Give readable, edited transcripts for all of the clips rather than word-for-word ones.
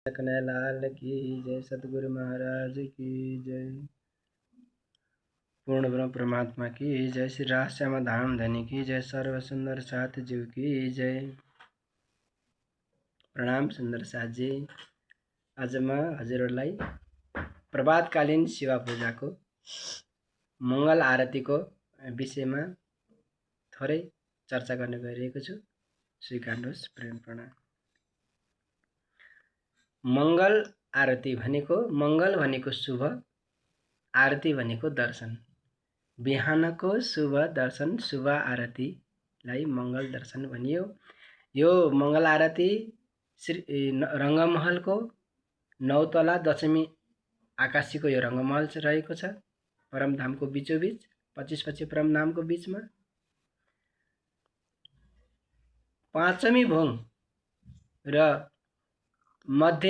कन्हैयालाल की जय, सतगुरु महाराज की जय, पूर्ण ब्रह्म परमात्मा की जय, श्री राजश्यामा धाम धनी की जय, सर्व सुंदर साथ जीव की जय। प्रणाम सुन्दर साथजी। आज म हजुरहरूलाई प्रभातकालीन शिवा पूजाको मङ्गल आरतीको विषयमा थोरै चर्चा गर्न गइरहेको छु। स्वीकार्नुहोस्, प्रेम प्रणाम। मङ्गल आरती भनेको, मङ्गल भनेको शुभ, आरती भनेको दर्शन। बिहानको शुभ दर्शन, शुभ आरतीलाई मङ्गल दर्शन भनियो। यो मङ्गल आरती श्री रङ्गमहलको 9 तला दशमी आकाशीको यो रङ्गमहल रहेको छ, परमधामको बिचोबिच, 25 परमधामको बिचमा। 5वीं भोङ र मध्य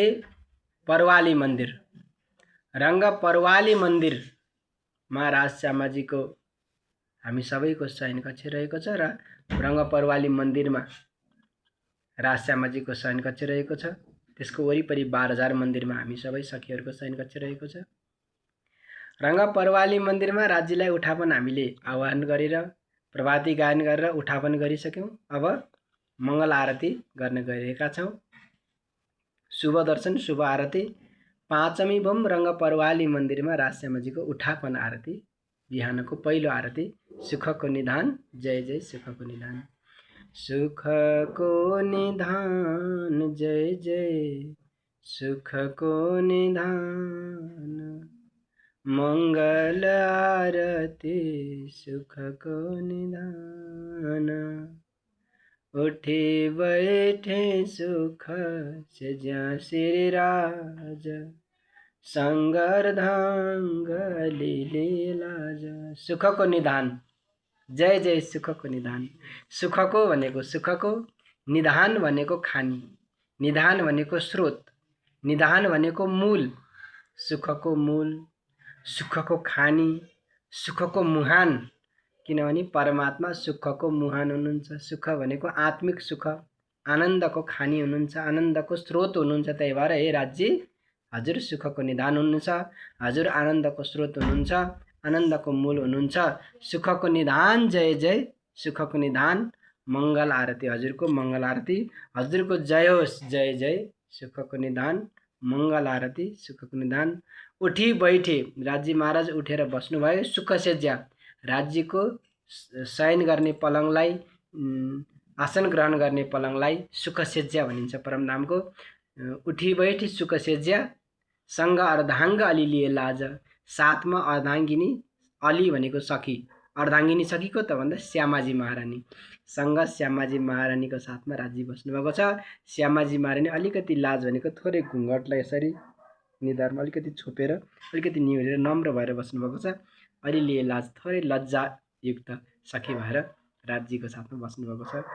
परवाली मन्दिर, रङ्ग परवाली मन्दिरमा राजश्यामाजीको हामी सबैको शयन कक्ष रहेको छ र रङ्ग परवाली मन्दिरमा राजश्यामाजीको शयन कक्ष रहेको छ। त्यसको वरिपरि 12,000 मन्दिरमा हामी सबै सखीहरूको शयन कक्ष रहेको छ। रङ्ग परवाली मन्दिरमा राज्यलाई उठापन हामीले आह्वान गरेर प्रभाती गायन गरेर उठापन गरिसक्यौँ। अब मङ्गल आरती गर्न गइरहेका छौँ। शुभ दर्शन, शुभ आरती। 5वीं भोम रङ्ग परवाली मन्दिरमा राजश्यामाजीको उठापन आरती, बिहानको पहिलो आरती। सुखको निधान, जय जय सुखको निधान। सुखको निधान, जय जय सुखको निधान। मङ्गल आरती, सुखको निधान। उठी बैठे सुख से ज्या श्री राज, सङ्गर्धाङ्ग लीलाज। सुखको निधान, जय जय सुखको निधान। सुखको भनेको सुखको, निधान भनेको खानी, निधान भनेको स्रोत, निधान भनेको मूल। सुखको मूल, सुखको खानी, सुखको मुहान। किनभने परमात्मा सुखको मुहान हुनुहुन्छ। सुख भनेको आत्मिक सुख, आनन्दको खानी हुनुहुन्छ, आनन्दको स्रोत हुनुहुन्छ। त्यही भएर हे राज्य, हजुर सुखको निधान हुनुहुन्छ, हजुर आनन्दको स्रोत हुनुहुन्छ, आनन्दको मूल हुनुहुन्छ। सुखको निधान, जय जय सुखको निधान। मङ्गल आरती, हजुरको मङ्गल आरती, हजुरको जय होस्, जय जय सुखको निधान। मङ्गल आरती, सुखको निधान। उठी बैठे, राज्य महाराज उठेर बस्नुभयो। सुख सेज्या, राज्यको शयन गर्ने पलङलाई, आसन ग्रहण गर्ने पलङलाई सुख सेज्या भनिन्छ परमधामको। उठी बैठी सुख सेज्या, सँग अर्धाङ्ग अलि लिए लाज। साथमा अर्धाङ्गिनी, अलि भनेको सखी, अर्धाङ्गिनी सखी को त भन्दा श्यामाजी महारानी। सँग श्यामाजी महारानीको साथमा राज्य बस्नुभएको छ। श्यामाजी महारानी अलिकति लाज भनेको थोरै घुँघटलाई यसरी निधारमा अलिकति छोपेर, अलिकति निहुरेर नम्र भएर बस्नुभएको छ। अलि लिए लाज, थोरै लज्जायुक्त सखी भएर राज्यको साथमा बस्नुभएको छ।